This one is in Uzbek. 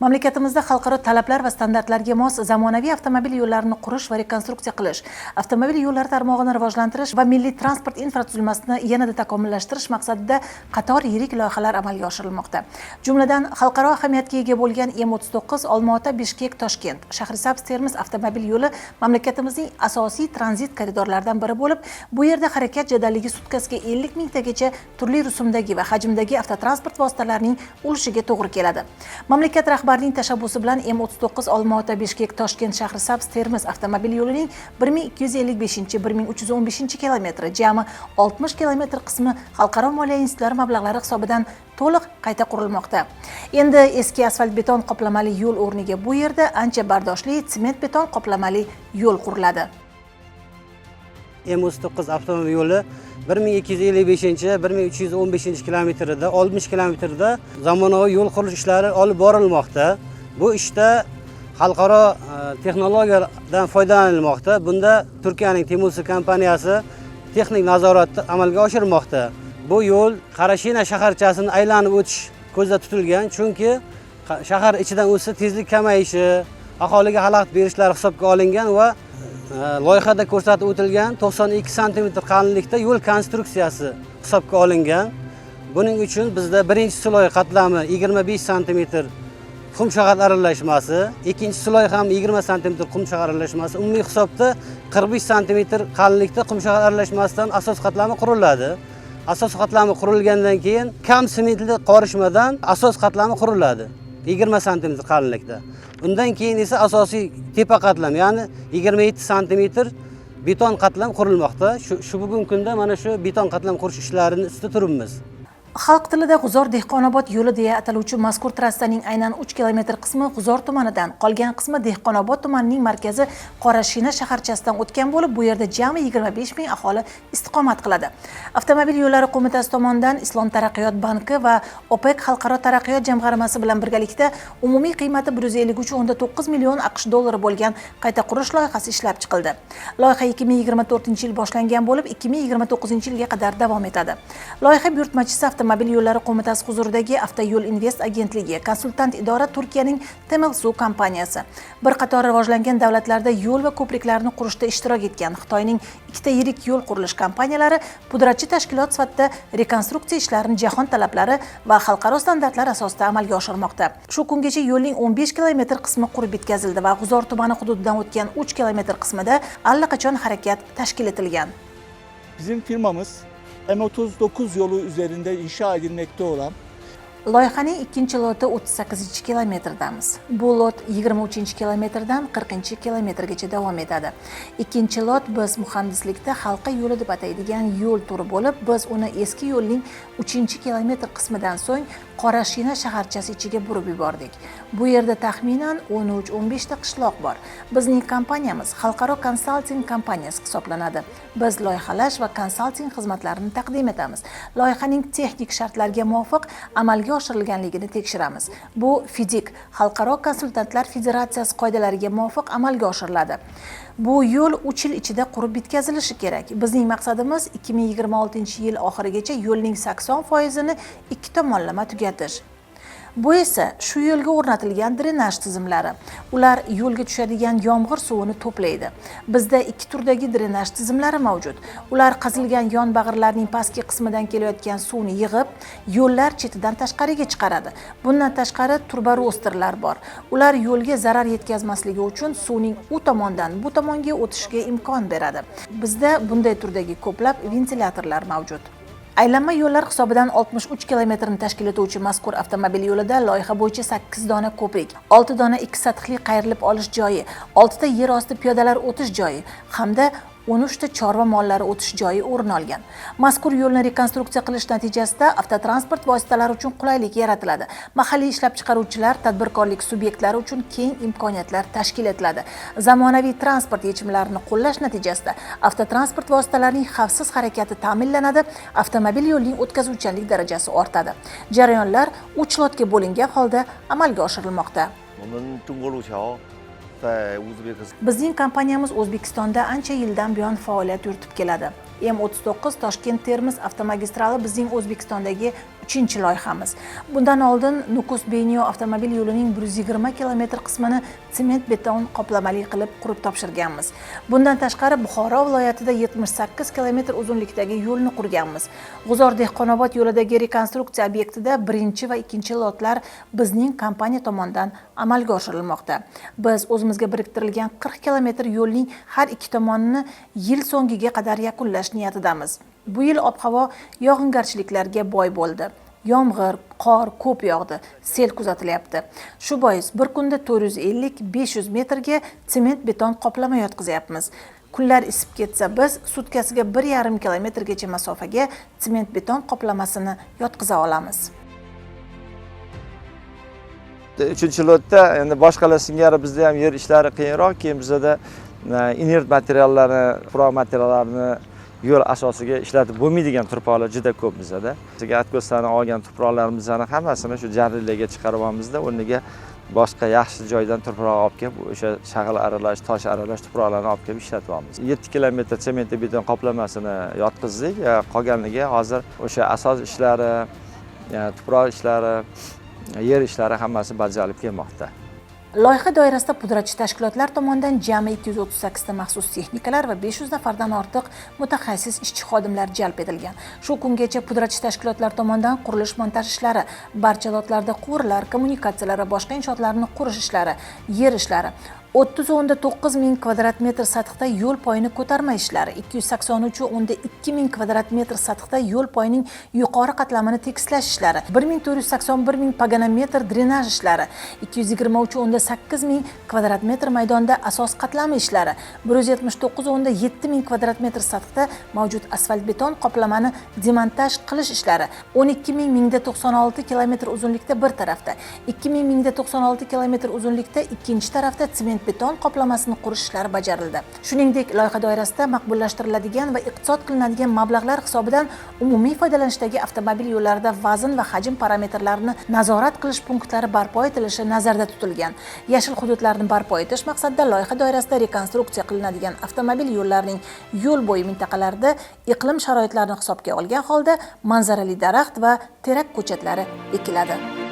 Mamlakatimizda xalqaro talablar va standartlarga mos zamonaviy avtomobil yo'llarini qurish va rekonstruksiya qilish, avtomobil yo'llari tarmog'ini rivojlantirish va milliy transport infratuzilmasini yanada takomillashtirish maqsadida qator yirik loyihalar amalga oshirilmoqda. Jumladan, xalqaro ahamiyatga ega bo'lgan M39 Olmaota, Bishkek, Toshkent, Shahrisabz, Termiz avtomobil yo'li mamlakatimizning asosiy tranzit koridorlaridan biri bo'lib, bu yerda harakat jadalligi sutkasiga 50 mingtagacha turli rusumdagi va hajmdagi avtotransport vositalarining ulushiga to'g'ri keladi. Mamlakat rahbarining tashabbusi bilan M39 Olmaota, Bishkek, Toshkent, Shahrisabz, Termiz avtomobil yo'lining 1255-1315 kilometri, jami 60 kilometr qismi xalqaro moliya institutlari mablag'lari hisobidan to'liq qayta qurilmoqda. Endi eski asfalt beton qoplamali yo'l o'rniga bu yerda ancha bardoshli sement beton qoplamali yo'l quriladi. M39 avtomobil yo'li 1255, 1315 kilometrida, 60 kilometrda zamonaviy yo'l qurilish ishlari olib borilmoqda. Bu ishda xalqaro texnologiyadan foydalanilmoqda. Bunda Turkiyaning Temelsu kompaniyasi texnik nazoratni amalga oshirmoqda. Bu yo'l Qarashina shaharchasini aylanib o'tish ko'zda tutilgan, chunki shahar ichidan o'tsa, tezlik kamayishi, aholiga xalaqit berishlari hisobga olingan va loyihada ko'rsatib o'tilgan 92 santimetr qalinlikda yo'l konstruksiyasi hisobga olingan. Buning uchun bizda birinchi слой qatlami 25 santimetr qum shag'al aralashmasi, ikkinchi слой ham 20 santimetr qum shag'al aralashmasi, umumiy hisobda 45 santimetr qalinlikda qum shag'al aralashmasidan asos qatlami quriladi. Asos qatlami qurilgandan keyin kam sementli qorishmadan asos qatlami quriladi 20 santimetr qalinlikda. Undan keyin esa asosiy tepa qatlam, ya'ni 27 santimetr beton qatlam qurilmoqda. Shu bugungi kunda mana shu beton qatlam qurish ishlarini ustida turibmiz. Xalq tilida G'uzor Dehqonobod yo'li deya ataluvchi mazkur trassaning aynan 3 kilometr qismi G'uzor tumanidan, qolgan qismi Dehqonobod tumanining markazi Qorashina shaharchasidan o'tgan bo'lib, bu yerda jami 25 ming aholi istiqomat qiladi. Avtomobil yo'llari qo'mitasi tomonidan Islom taraqqiyot banki va OPEC xalqaro taraqqiyot jamg'armasi bilan birgalikda umumiy qiymati 153,9 million AQSh dollari bo'lgan qayta qurish loyihasi ishlab chiqildi. Loyiha 2024 yil boshlangan bo'lib, 2029 yilga qadar davom etadi. Loyiha buyurtmachisi Avtomobil yo'llari qo'mitasi huzuridagi Avtoyo'l Invest agentligi, konsultant idora Turkiyaning Temelsu kompaniyasi. Bir qator rivojlangan davlatlarda yo'l va ko'priklarni qurishda ishtirok etgan Xitoyning ikkita yirik yo'l qurilish kompaniyalari pudratchi tashkilot sifatida rekonstruksiya ishlarini jahon talablari va xalqaro standartlar asosida amalga oshirmoqda. Shu kungacha yo'lning 15 kilometr qismi qurib bitkazildi va G'uzor tumani hududidan o'tgan 3 kilometr qismida allaqachon harakat tashkil etilgan. Bizim firmamız M39 yolu üzerinde inşa edilmekte olan Loyihaning ikkinchi loti 38 kilometrdamiz. Bu lot 23 kilometrdan 40 kilometrgacha davom etadi. Ikkinchi lot biz muhandislikda halqa yo'li deb ataydigan yo'l turi bo'lib, biz uni eski yo'lning 3 kilometr qismidan so'ng Qorashina shaharchasi ichiga burib yubordik. Bu yerda taxminan 13-15 ta qishloq bor. Bizning kompaniyamiz xalqaro konsalting kompaniyasi hisoblanadi. Biz loyihalash va konsalting xizmatlarini taqdim etamiz. Loyihaning texnik shartlarga muvofiq amalga oshirilganligini tekshiramiz. Bu FIDIC, Xalqaro konsultantlar federatsiyasi qoidalariga muvofiq amalga oshiriladi. Bu yo'l 3 yil ichida qurib bitkazilishi kerak. Bizning maqsadimiz 2026 yil oxirigacha yo'lning 80%ini ikki tomonlama tugatish. Bu esa shu yo'lga o'rnatilgan drenaj tizimlari. Ular yo'lga tushadigan yomg'ir suvini to'playdi. Bizda ikki turdagi drenaj tizimlari mavjud. Ular qazilgan yon bag'irlarning pastki qismidan kelayotgan suvni yig'ib, yo'llar chetidan tashqariga chiqaradi. Bundan tashqari turbarosterlar bor. Ular yo'lga zarar yetkazmasligi uchun suvning u tomondan bu tomonga o'tishiga imkon beradi. Bizda bunday turdagi ko'plab ventilyatorlar mavjud. Aylanma yo'llar hisobidan 63 kilometrni tashkil etuvchi mazkur avtomobil yo'lida loyiha bo'yicha 8 dona ko'prik, 6 dona ikki sathli qayrilib olish joyi, 6 ta yer osti piyodalar o'tish joyi hamda 13 ta chorva mollari o'tish joyi o'rin olgan. Mazkur yo'lni rekonstruksiya qilish natijasida avtotransport vositalari uchun qulaylik yaratiladi. Mahalliy ishlab chiqaruvchilar, tadbirkorlik subyektlari uchun keng imkoniyatlar tashkil etiladi. Zamonaviy transport yechimlarini qo'llash natijasida avtotransport vositalarining xavfsiz harakati ta'minlanadi, avtomobil yo'lining o'tkazuvchanlik darajasi ortadi. Jarayonlar 3 lotga bo'lingan holda amalga oshirilmoqda. 我们中国路桥在乌兹别克斯 Bizning kompaniyamiz O'zbekistonda ancha yildan buyon faoliyat yuritib keladi. M39 Toshkent Termiz avtomagistrali bizning O'zbekistondagi Uchinchi loyihamiz. Bundan oldin Nukus Beynev avtomobil yo'lining 120 kilometr qismini sement beton qoplamali qilib qurib topshirganmiz. Bundan tashqari Buxoro viloyatida 78 kilometr uzunlikdagi yo'lni qurganmiz. G'uzor Dehqonobod yo'lidagi rekonstruksiya obyektida birinchi va ikkinchi lotlar bizning kompaniya tomonidan amalga oshirilmoqda. Biz o'zimizga biriktirilgan 40 kilometr yo'lning har ikki tomonini yil so'ngiga qadar yakunlash niyatidamiz. Bu yil ob-havo yog'ingarchiliklarga boy bo'ldi. Yomg'ir, qor ko'p yog'di, sel kuzatilyapti. Shu bois bir kunda 450-500 metrga sement beton qoplama yotqizyapmiz. Kunlar isib ketsa, biz sutkasiga 1,5 kilometrgacha masofaga sement beton qoplamasini yotqiza olamiz. Uchinchi lotda endi boshqalar singari bizda ham yer ishlari qiyinroq, keyin bizada inert materiallarni, tuproq materiallarini yo'l asosiga ishlatib bo'lmaydigan tuproqlar juda ko'p bizada. Bizga откос larni olgan tuproqlarimizni hammasini shu jarliklarga chiqaryapmizda, o'rniga boshqa yaxshi joydan tuproq olib kelib, o'sha shag'al aralash, tosh aralash tuproqlarni olib kelib ishlatyapmiz. 7 kilometr sement beton qoplamasini yotqizdik, qolganligi hozir o'sha asos ishlari, tuproq ishlari, yer ishlari hammasi bajarilib kelmoqda. Loyiha doirasida pudratchi tashkilotlar tomonidan jami 238 ta maxsus texnikalar va 500 nafardan ortiq mutaxassis ishchi xodimlar jalb etilgan. Shu kungacha pudratchi tashkilotlar tomonidan qurilish montaj ishlari, barcha lotlarda quvurlar, kommunikatsiyalar va boshqa inshootlarni qurish ishlari, yer ishlari, 30,9 ming kvadrat metr sathda yo'l poyini ko'tarma ishlari, 283,2 ming kvadrat metr sathda yo'l poyining yuqori qatlamini tekislash ishlari, 1481 ming pogona metr drenaj ishlari, 223,8 ming kvadrat metr maydonda asos qatlami ishlari, 179,7 ming kvadrat metr sathda mavjud asfalt beton qoplamani demontaj qilish ishlari, 12,096 kilometr uzunlikda bir tarafda, 2,096 kilometr uzunlikda ikkinchi tarafda sement beton qoplamasini qurish ishlari bajarildi. Shuningdek, loyiha doirasida maqbullashtiriladigan va iqtisod qilinadigan mablag'lar hisobidan umumiy foydalanishdagi avtomobil yo'llarida vazn va hajm parametrlarini nazorat qilish punktlari barpo etilishi nazarda tutilgan. Yashil hududlarni barpo etish maqsadida loyiha doirasida rekonstruksiya qilinadigan avtomobil yo'llarining yo'l bo'yi mintaqalarida iqlim sharoitlarini hisobga olgan holda manzarali daraxt va terak ko'chatlari ekiladi.